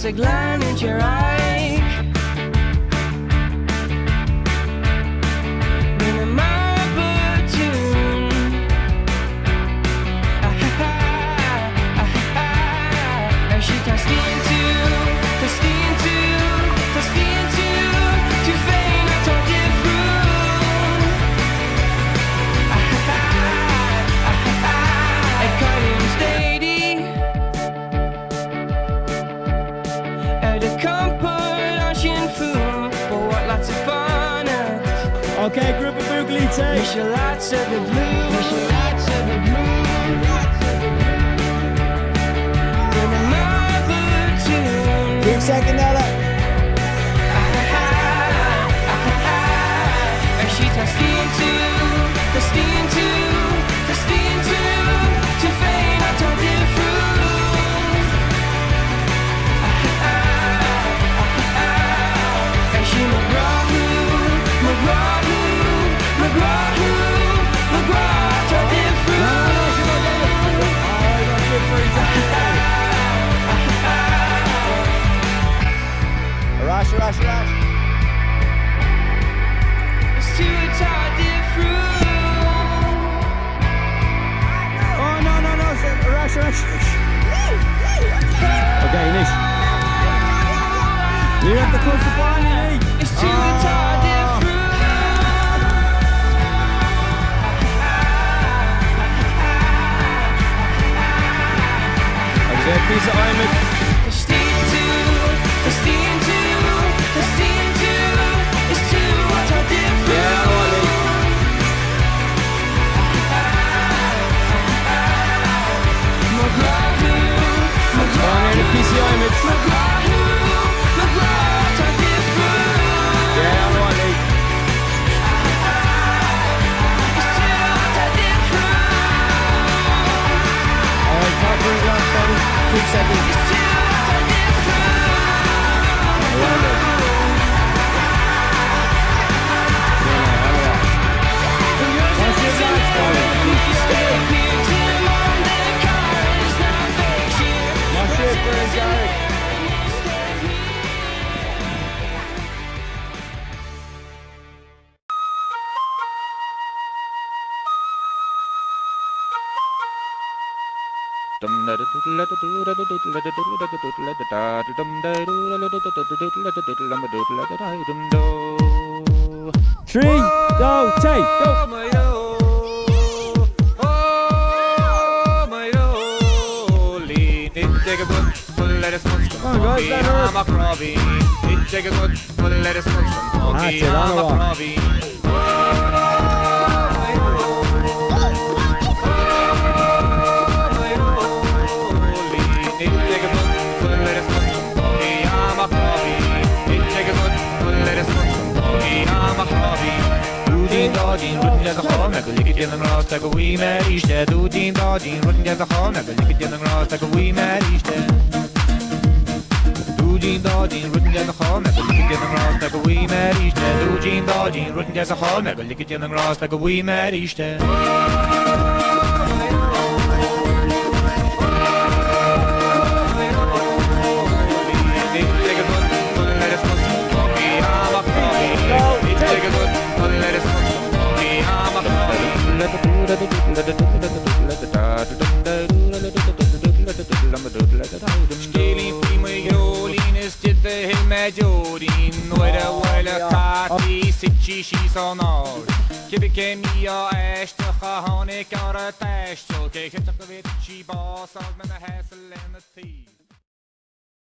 Is ag leanúint ar aghaidh. Rinne mar botún. Ah-ha-ha, ah-ha-ha. Ar sí teastaíonn tú, teastaíonn tú, teastaíonn tú, tú féin atá difriúil. Ah-ha-ha, ah-ha-ha. Ag cailliúint d'éadaí. Ar do chompord ansin fúm, ba mhaith leatsa fanacht. Ok, grúpa buachaillí téigh. Mise leatsa go dlúth. Mise leatsa go dlúth. Rinne mar botún. 5 soicind eile. Ah-ha-ha, ah-ha-ha. Ar sí teastaíonn tú, teastaíonn tú, teastaíonn tú, tú féin atá difriúil. Ah-ha-ha, ah-ha-ha. Ar sí mo ghrá thú, mo ghrá thú, mo ghrá thú, mo ghrá atá difriúil. Ah-ha-ha, ah-ha-ha. Ar ais, ar ais, ar ais. Is tú atá difriúil. Oh, no, no, no, ar ais, ar ais, ar ais. Ok, anois. Ní raibh do chos sa bhaile, Lee. Is tú atá difriúil. Agus é píosa adhmaid. Teastaíonn tú, teastaíonn tú, teastaíonn tú, is tú atá difriúil. Yeah, Lee. Mo ghrá thú, mo ghrá Fan ar na thú, píosaí adhmaid. mo ghrá thú, mo ghrá atá difriúil. Yeah, an-mhaith, Lee. Is tú atá difriúil. Alright, Catherine Glass, Bonnie, 5 soicind. Is tú atá difriúil. Well done. Yeah, an-mhaith. Maith sibh, lads. Maith sibh, Bern Garrick. 3, 2, téigh, go! Come on guys, let her. That's it, an-mhaith. Scéilín faoi mo dhreoilín is di do shil mé deoirín Nuair a bhuailfeadh cat í suití síos ón ár Cibé cé mí-ádh aisteach a tháinig ar a taisteal Cé chreidfeadh go bhféadfadh sí bás a fháil mena sheasamh lena taobh.